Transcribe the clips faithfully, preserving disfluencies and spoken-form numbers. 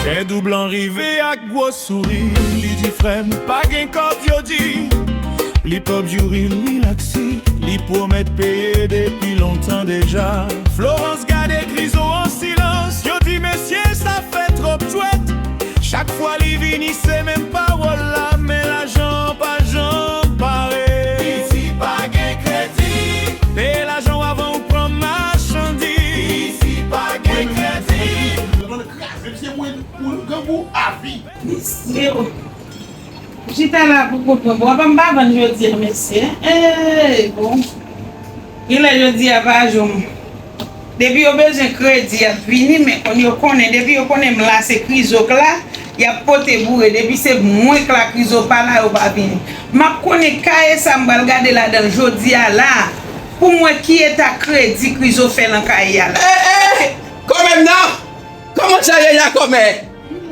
Pè Doub lan rive ak gwo souri, li di, "Frè m, pa gen kòb jodi." Li pòp jouri, li laksi, li pwomèt peye depi lontan deja. Florence gade Krizo an silans, yo di, "Mesye, sa fè twòp jwèt." Chak fwa li vini, se menm pawòl la, men lajan pa janm pare. Isi pa gen kredi. Peye lajan w avan ou pran machandiz. Isi pa gen kredi. Mwen kraze, mesye, mwen pou grangou avi. Mesye, oh. Chita la pou kont mwen. Bon, apa m pa vann jodi a, mesye? Ey, bon. Genlè jodi a pa jou m. Depi yo bezwen kredi, y ap vini, men konn yo konnen, depi yo konnen m la, se Krizo k la, y ap pote boure. Depi se mwen k la, Krizo pa la, yo pa vini. M ap konnen kaye sa m pral gade ladan l jodi a la, pou m wè ki eta kredi Krizo fè nan kaye a la. Ey, ey, ey! Kòmè m nan! Kòman sa ye la, kòmè?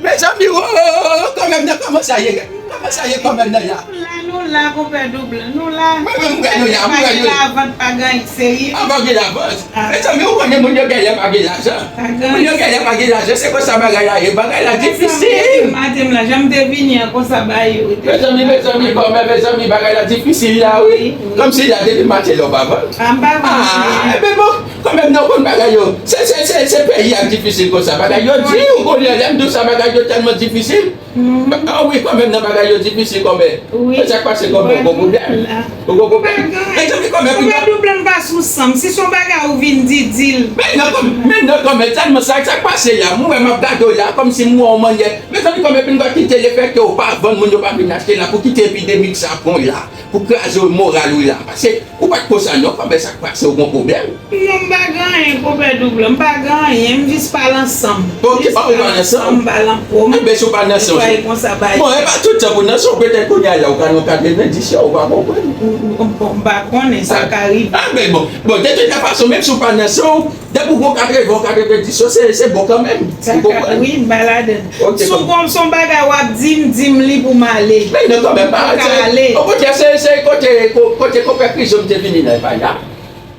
Mezanmi, o, o, o, o, kòmè m nan, kòman sa ye? Kòman sa ye, kòmè m nan la? Nou la, nou la, konpè Doub lan, nou la. Mwen menm, m wè nou la, m wè nou la. Pa gen lavant, pa gen anyen serye. A, pa gen lavant. Ah. Mezanmi, ou konnen moun yo genlè pa gen lajan. Pa gen anyen. Moun yo genlè pa gen lajan, se konsa bagay la ye. Bagay la difisil. Maten m la, jan m te vini an, konsa bagay yo te. Mezanmi, mezanmi, kòmè, mezanmi, bagay la difisil la, wi. Wi, wi. Kòmsi la, depi maten la, ou pa vann. Ah, m pa vann. Ah, ebyen bon. Kanmenm nan konn bagay yo. Se, se, se, se peyi a k difisil konsa. Bagay yo di, ou konnen, lè m di w sa, bagay yo tèlman difisil. Mhm. Ah wi, kanmenm nan bagay yo difisil kanmenm. Wi. Men sa k pase kanmenm, ou gon pwoblèm. Ou gon pwoblèm. Men tanpri kanmenm. Konpè Doub lan pa sou san m. Si se yon bagay ou vin di, di l. Men nan kanmenm, men nan kanmenm, tèlman sa, sa k pase la. Mwen, m ap gade w la, kòmsi m wè yon mannyè. Men tanpri kanmenm, vin pa kite lefètke ou pa vann, moun yo pa vin achte la, pou kite epidemi sa pran w la. Pou kraze moral ou la. Paske ou pa t konsa non, kòmè sa k pase, ou gon pwoblèm. Non, m pa gen anyen, konpè Doub lan, m pa gen anyen, m jis pale ansanm. Bon, ki pa ou pale ansanm? M pale anpwòm. Enben, si w pa nan sans ou. Netwaye konsa, bay. Bon, e pa tout tan pou nan sans ou, petèt kounye a la, ou ka nan katrevenndis yo, ou pa konprann. M, m, bon, m pa konnen, sa ka rive. Ah, men bon, bon, de tout fason, menm si w pa nan sans ou, depi w gon katreven, katrevenndis yo, se, se bon kanmenm. Ou konprann? Wi, m pa ladann. Ok, si w gon, si w gon bagay w ap di m, di m li pou m ale. Men non, kanmenm, pa ale. Okontrè, se, se kote, ko-, kote konpè Krizo m te vini la, e pa la.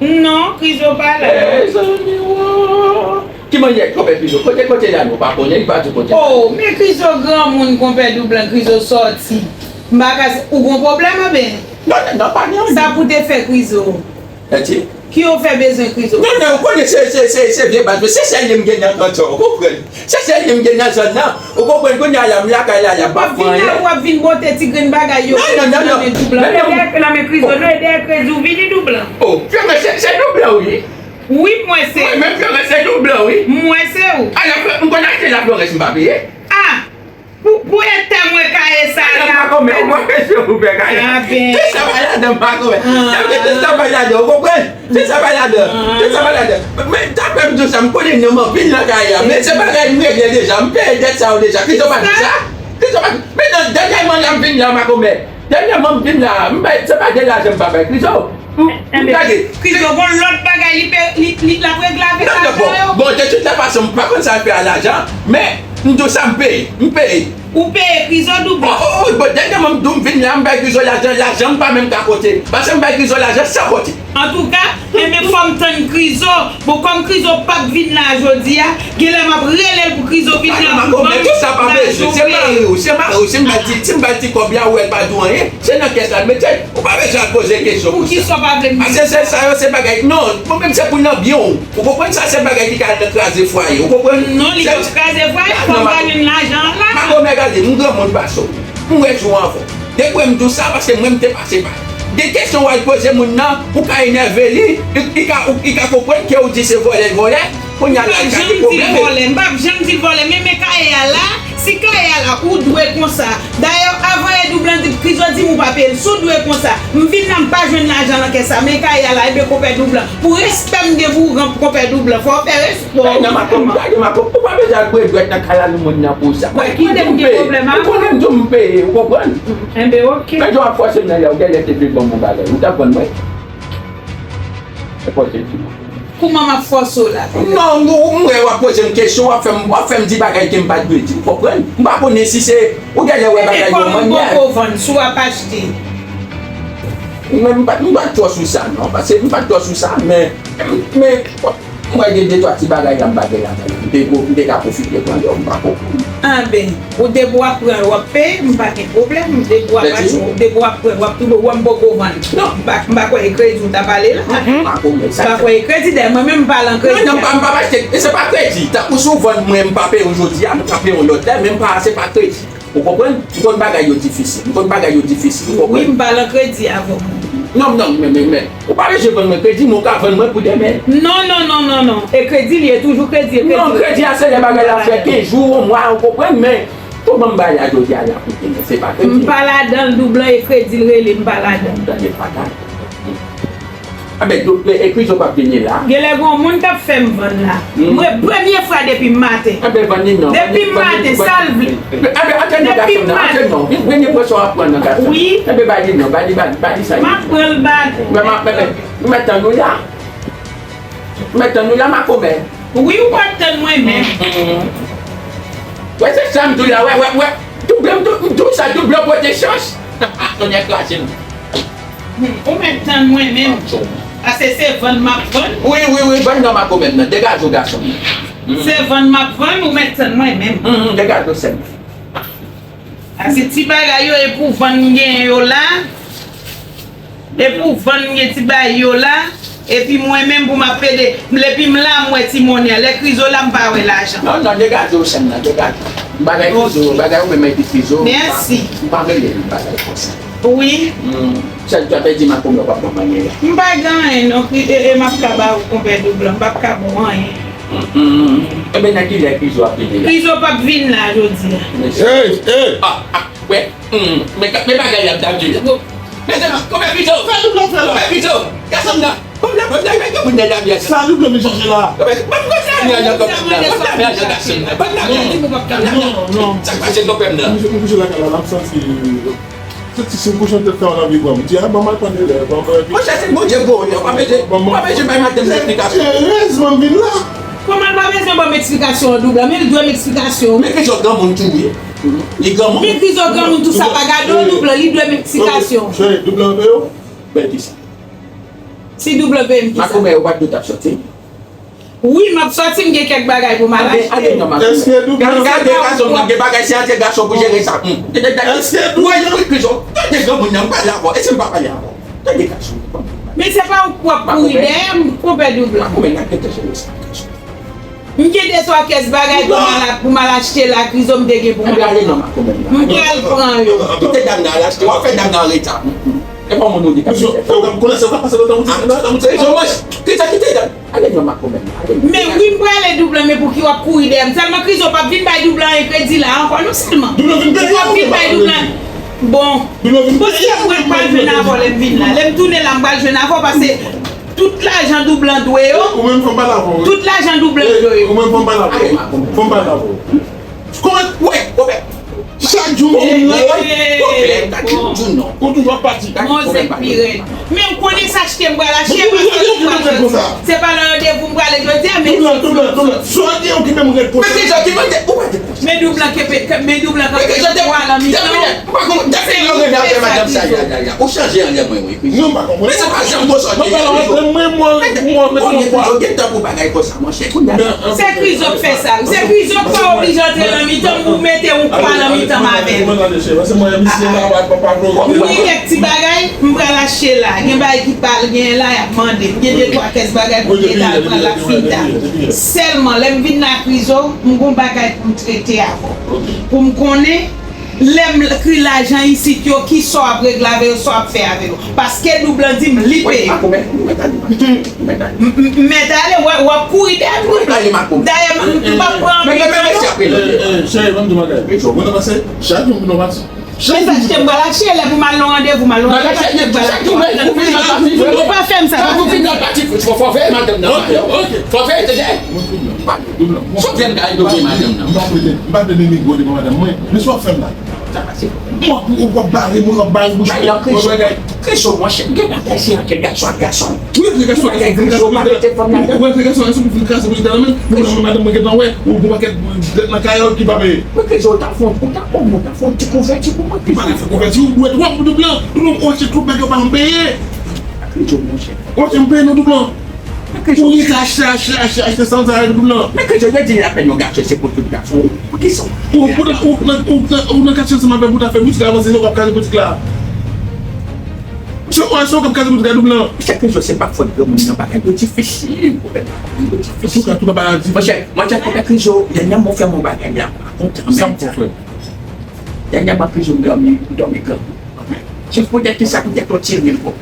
Non, Krizo pa la. Mezanmi, wo. Ki mannyè konpè Krizo? Kote, kote l ale? Ou pa konnen, li pa di w kote l ale. Oh, men Krizo granmoun, konpè Doub lan, Krizo sòti. M pa ka, ou gon pwoblèm, anben? Non, non, non, pa gen anyen. Sa pou te fè Krizo? Eti? Ki yo fè bezwen Krizo? Non, non, ou konnen se, se, se, se vye baz mwen. Se sèl li m gen nan kanton, ou konprann? Se sèl li m gen nan zòn nan. Ou konprann? Kounye a la, m lakay la, la, m pa fè anyen. Vin la pou w ap vin bote ti grenn bagay yo. Non, non, non, non. Doub lan. Non, non. Ede ak la men Krizo, non, ede ak Krizo, vini Doub lan. Oh, Florence, se, se Doub lan, wi. Wi, m wè se ou. Mwen menm, Florence, se Doub lan, wi. M wè se ou. Alò, m konn achte la Florence, m pa peye. Ah! Pou, pou eta mwen kaye sa la. Makomè, ou mwen mesye ou fè kaye. Ah, ben. Tout sa pa ladan, makomè. Ah. Tout sa pa ladan, ou konprann? Tout sa pa ladan. Tout sa pa ladan. Men, tanpri m di w sa, m konnen non m anpil nan kaye a. Men se bagay m regle deja. M peye dèt sa yo deja. Krizo pa di sa? Krizo pa di. Men non, dènyèman la m vin la, makomè. Dènyèman m vin la, m bay, se pa de lajan m pa bay Krizo. M, m gade. Krizo gon lòt bagay li pe, li, li, l ap regle avèk lajan yo. Non, non, bon, bon, de tout fason, m pa konn sa l fè a lajan, men m di w sa, m peye, m peye. Ou peye Krizo Doub lan? Oh, oh, oh, bon, dènyèman m di w m vin la, m bay Krizo lajan, lajan m pa menm ka konte. Paske m bay Krizo lajan san konte. Antouka, enben, fò m tann Krizo. Bon, kòm Krizo p ap vin la jodi a, genlè m ap rele l pou Krizo vin la pou ban m lajan. Makomè, tout sa pa bezwen. Se mari w, se mari w. Si m ba l ti, si m ba l ti kòb la, ou wè l pa di w anyen. Se nan kès la l mete l. Ou pa bezwen al poze kesyon pou sa. Poukisa w pa vle m di sa? Paske se sa yo, se bagay. Non, mwen menm se pou nan byen w. Ou konprann sa, se bagay ki ka al nan kraze fwaye. Ou konprann? Non, li p ap kraze fwaye, fò m pa jwenn lajan an la. Makomè, gade, m granmoun pase w. M wè jou anvan w. Depi m di w sa, paske mwen m te pase pa. Gen kesyon w al poze moun nan, ou ka enève li, li, li ka, ou, li ka konprann ke ou di se vòlè l vòlè. Kounye a la, li ka gen pwoblèm. M p ap janm di l vòlè, m p ap janm di l vòlè, men, men kaye a la, si kaye a la, ou dwe konsa. Dayè, avan yè Doub lan di, Krizo di m ou pa peye l, si w dwe konsa. M vin la, m pa jwenn lajan nan kès la, men kaye a la, ebyen, konpè Doub lan. Pou respè m gen pou ou, konpè Doub lan, fò w fè respè w. Ey, nan makomè, gade makomè, ou pa bezwen al bwè dwèt nan kalalou moun nan pou sa. Mwen konnen m gen pwoblèm avè w. Ou konnen m di w m peye, ou konprann? Enben, oke. Men jan w ap fòse m nan la, ou genlè te vle ban m yon bagay, ou t ap vann mwen. E fòse di mwen. Kouman m ap fòse w la? Non, ou, ou, m wè w ap poze m kesyon, w ap fè m, w ap fè m di bagay ke m pa t dwe di, ou konprann? M pa konnen si se, ou genlè wè bagay yon mannyè. Enben, kòm m poko vann, si w ap achte. Men m pa, m pa twò sou sa, non, paske m pa twò sou sa, men, men, Mwen gen de twa ti bagay la m pa gen ladan l. M te, m te ka pwofite pran yo, m pa konprann. Anben, ou depi w ap pran yo, w ap peye, m pa gen pwoblèm. Depi w ap achte, depi w ap pran yo, w ap touche, w ap poko vann. Non. M pa, m pa kwè e kredi w t ap pale la. M pa kwè e kredi, dayè mwen menm m pa al an kredi. Non, non, m pa, m pa achte, e se pa kredi. Tankou si w vann mwen, m pa peye w jodi a, m ka peye w lòt lè, men m pa, se pa kredi. Ou konprann? M konn bagay yo difisil. M konn bagay yo difisil, ou konprann? Wi, m pa al an kredi avè w. Non, non, men, men, men. Ou pa bezwen vann mwen kredi, men ou ka vann mwen pou demen. Non, non, non, non, non. E kredi li ye, toujou kredi, e kredi. Non, kredi a se lè bagay la fè kenz jou, yon mwa, ou konprann, men tou ban m bagay la jodi a la pou demen, se pa kredi. M pa ladan l, Doublan, e kredi l rele, m pa ladan l. Tande, pa ladan l. Anben, Doublan, e Krizo p ap vini la. Genlè gon moun k ap fè m vann la. Mwen, premye fwa depi maten. Anben, vann li non. Depi maten, sa l vle. Anben, antre non, gason nan, antre non. Vin, vin, pran sa w ap pran nan, gason. Wi. Anben, ba li non, ba li, ba li, ba li sa. M ap pran l, ba. Mwen, mwen, mwen, mwen tann ou la. Mwen tann ou la, makomè. Wi, ou pa t tann mwen menm. Wè, se sa m di w la, wè, wè, wè. Doublan, m di w sa, Doublan pote chans. Tonnè kraze m. Hmm, ou mèt tann mwen menm. Pase se vann m ap vann. Wi, wi, wi, vann nan makomè m nan. Degaje w, gason m. Se vann m ap vann, ou mèt tann mwen menm. Hmm, degaje w, sè m. Pase ti bagay yo, e pou vann m genyen yo la. E pou vann m gen ti bagay yo la. Epi mwen menm pou m ap pede. Epi m la, m wè ti monnen an. Lè Krizo la, m pa wè lajan. Non, non, degaje w, sè m nan, degaje w. Bagay Krizo, bagay ou menm epi Krizo. Mèsi. M pa rele l bagay konsa. Wi. Hmm. Sèl sa w te di makomè w p ap ban m anyen la. M pa gen anyen non, Kri-, e, e m ap ka ba ou konpè Doublan, m p ap ka ba w anyen. Hmm, hmm, hmm. Enben, nan kilè Krizo ap vini la? Krizo p ap vin la jodi a. Mesye. Ey, ey! Ah, ah, wè. Hmm, men, men bagay la ap di la. Men se konpè Krizo. Fè Doublan fè la. Konpè Krizo. Gason m nan. Konpè, konpè, men gen moun nan lavi a. Sa Doublan vin chache la. Konpè, ban m konpè a nan konpè m nan. Konpè a nan gason m nan. Ban m nan. Non, non. Sa k pase konpè m nan? M kouche lakay la, m ap santi. Se ti, se yon kochon tèt sa w nan vi pran. M di, a, ban m al pran de lè, ban m al. Monchè, se Bondye voye w, pa bezwen, pa bezwen bay madanm nan eksplikasyon. Erezman m vin la. Kòman l pa bezwen ban m eksplikasyon an, Doublan? Men l dwe m eksplikasyon. Men Krizo granmoun tou, wi. Li granmoun. Men Krizo granmoun tou, sa pa gade w, Doublan, li dwe m eksplikasyon. Cheri, Doublan peye w? Ben, kisa? Si Doublan peye m, kisa? Makomè, ou pa t dwe t ap soti. Wi, m ap soti, m gen kèk bagay pou m al achte. Anben, ale non, makomè. Èske Doublan... Gade, gade, gason m nan, gen bagay se antre gason pou jere sa. Hmm. Èske Doublan... Wè, wi, Krizo, gade granmoun nan, m pale avè w. Èske m pa pale avè w? Gade gason m nan. Men se pa ou k ap kouri dèyè m, konpè Doublan. Makomè, n ap gentan jere sa, gason. M gen de twa kès bagay pou m al, pou m al achte la, Krizo, m te gen pou m al. Anben, ale non, makomè. M pral pran yo. Kite dam nan al achte, w ap fè dam nan anreta. Hmm, hmm. E pa moun ou ye k ap fè. Kite dam nan. Ale non, makomè, ale. Men wi, m prale Doublan, men pouki w ap kouri dèyè m? Sèlman Krizo p ap vin bay Doublan anyen kredi la ankò, non, sèlman. Doublan vin peye. Ou p ap vin bay Doublan. Bon. Doublan vin peye. Bon, se mwen k pral jwenn avè w lè m vin la. Lè m tounen la, m pral jwenn avè w, pase tout lajan Doublan dwe yo. Ou menm, fò m pale avè w, wi. Tout lajan Doublan dwe yo. Ou menm, fò m pale avè w. Fò m pale avè w. Kòman, wè, wè. Chak jou m vin la. Ou toujou ap pati. Mon Dye, pi rèd. Men m konnen sa achte m pral achte, paske m pral jodi. Se pa nan randevou m prale jodi a, men... Doublan, Doublan, Doublan. Sa w di, okipe m rèd konsa. Men Doublan kenbe, men Doublan kanpe pou al nan mitan. Ou chanje anlè mwen, wi. Non, m pa konprann. Men se pa janm konsa w te ye. Mwen, mwen, mwen, mwen, mwen, mwen. Se Krizo k fè sa. Se Krizo k fè w oblije antre nan mitan pou mete yon kwa nan mitan m avè l. Mwen gen kèk ti bagay, m pral achte la. Gen bagay ki pa al genyen la, y ap mande m. Gen de twa kès bagay pou m gentan al pran la fita. Sèlman, lè m vin la Krizo, m gon bagay pou m trete avè w. Pou m konnen, lè m kri lajan isit yo, kisa w ap regle avè yo, sa w ap fè avè yo. Paske Doublan di m li peye. M, m, m mèt ale, w, w ap kouri dèyè m. Dayè, m, m p ap pran anpil tan non. Cheri, ban m di w yon bagay. Mwen nan panse, chak jou m vin nan pati. Men sa achte m pral achte, lè pou m al nan randevou, m al nan randevou, achte m pral achte. Ou pa fè m sa, pa fè m sa. Fò veye madanm nan. Fò veye, tande. Sou tèm kay do veye madanm nan. M pa vle, m pa vle nèg gwo devan madanm mwen. Men sa w ap fè m la. Sa pase. Ou ap, ou ap bare moun, w ap bare bouch. Bagay la, Krizo, Krizo, monchè, gen bagay se antre gason ak gason. Wi, antre gason ak gason, antre gason ak gason, antre gason ak gason, pou fin kraze bouch nan men. Madanm mwen gentan wè, ou gon pakèt dèt nan kay la ki pa peye. Wi, Krizo, ou ta fè, ou ta, ou ta fè yon ti konvèti pou mwen, Krizo. M pa fè konvèti, ou dwe twòp pou Doublan. Doublan, ou achte twòp bagay, ou pa janm peye. Krizo, monchè. Ou achte m peye non, Doublan. Ou gen ka achte, achte, achte, achte san sa, Doub lan. Men ke Jezi di apèn yon gason, se pou tout gason. Pou ki sa? Ou, ou, ou, ou, ou nan katye ansanm avè m pou ta fè boutik la avanse, se ou k ap kraze boutik la. Se ou, se ou k ap kraze boutik la, Doub lan. Monchè Krizo, se pa fòt granmoun nan, bagay yo difisil, pwofèt. Bagay yo difisil. Antouka, antouka, bagay yo difisil. Monchè, monchè, pwofèt Krizo, dènyèman ou fè m yon bagay la, m pa kontan menm. Sa m fè, frè? Dènyèman, Krizo, m dòmi, m dòmi grangou. Se poutèt ki sa, poutèt yon ti ri, bon.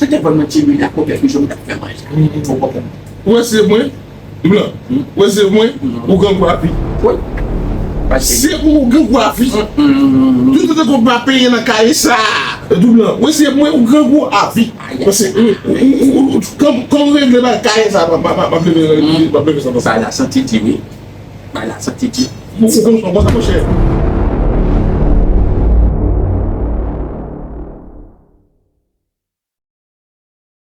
Se te vòlman ti ri la, pwofèt Krizo, m t ap fè manje. Ou konprann? Ou wè se mwen? Doub lan. Ou wè se mwen? Ou grangou avi. Wi. Se ou grangou avi. Toutan ke w pa peye nan kaye sa. Doub lan. Ou wè se mwen ou grangou avi. Paske ou, ou, ou, ou, ou, kan, kan w regle bagay kaye sa, m ap, m ap, m ap leve, m ap leve sa. Sa la santi di wi. Bagay la santi di. Ou, ou konn, ou konn sa, monchè.